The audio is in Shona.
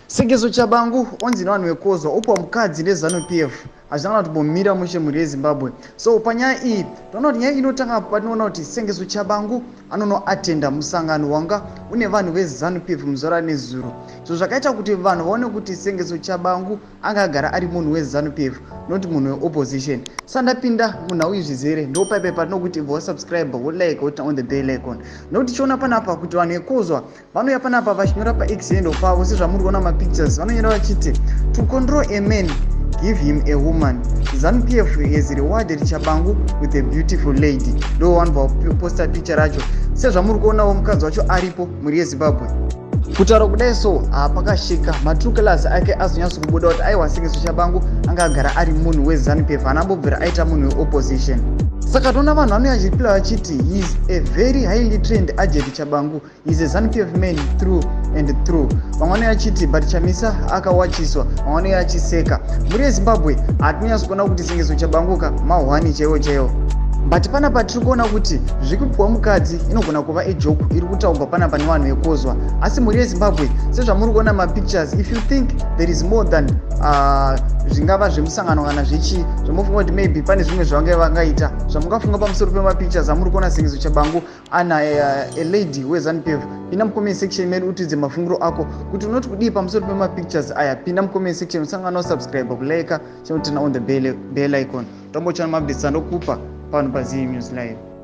Sengezo Tshabangu onzi nevanhu vekozwa opiwa mukadzi neZanu PF, hazvina kana kutombomira mushe, mhuri yeZimbabwe. So panyaya iyi toona kuti nyaya inotanga patinoona kuti Sengezo Tshabangu anonoatenda musangano wanga une vanhu veZanu PF muzuva ranezuro, izvo zvakaita kuti vanhu vaone kuti Sengezo Tshabangu anga agara ari munhu weZanu PF, not munhu weopposition. Sandapinda munhau izvi zere, ndo paipai patinokuti ibva wasubscribe, wolike, woturn on the bell icon, nokuti tichiona panapa kuti vanhu vekozwa vanouya panapa vachinyora paX handle pavo, sezvamuri kuona mapictures, vanonyora vachiti, "To control a man, give him a woman. ZANU PF has rewarded Tshabangu with a beautiful lady." Ndo vanobva vaposta picture racho, sezvamuri kuonawo mukadzi wacho aripo. Mhuri yeZimbabwe, kutaura kudai so hapakasvika matrue colors ake azonyatso kubuda kuti aiwa, Sengezo Tshabangu anga agara ari munhu weZANU PF, haana ambobvira aita munhu weopposition. Saka toona vanhu vanouya vachipila vachiti, "He is a very highly trained agent. Tshabangu is a ZANU PF man through and through." Vamwe vanouya vachiti, "But Chamisa akawachiswa." Vamwe vanouya vachiseka. Mhuri yeZimbabwe, hatinyatso kuona kuti Sengezo Tshabangu ka mahwani chaiwo chaiwo, but panapa tiri kuona kuti zvikupiwa mukadzi inogona kuva ejoke iri kutaurwa panapa nevanhu vekozwa. Asi mhuri yeZimbabwe, sezvamuri kuona mapictures, if you think there is more than zvingava zvemusangano kana zvichi zvamufunga kuti maybe pane zvimwe zvavange vangaita, zvamungafunga pamusoro pemapictures amuri kuona Sengezo Tshabangu ana a lady weZANU PF, pinda mucomment section medu utiudze mafungiro ako kuti unoti kudii pamusoro pemapictures aya. Pinda mucomment section, usangana usubscribe, kulike, chinoturn on the bell icon, tombochana maupdates andokupa pano paZii News Live.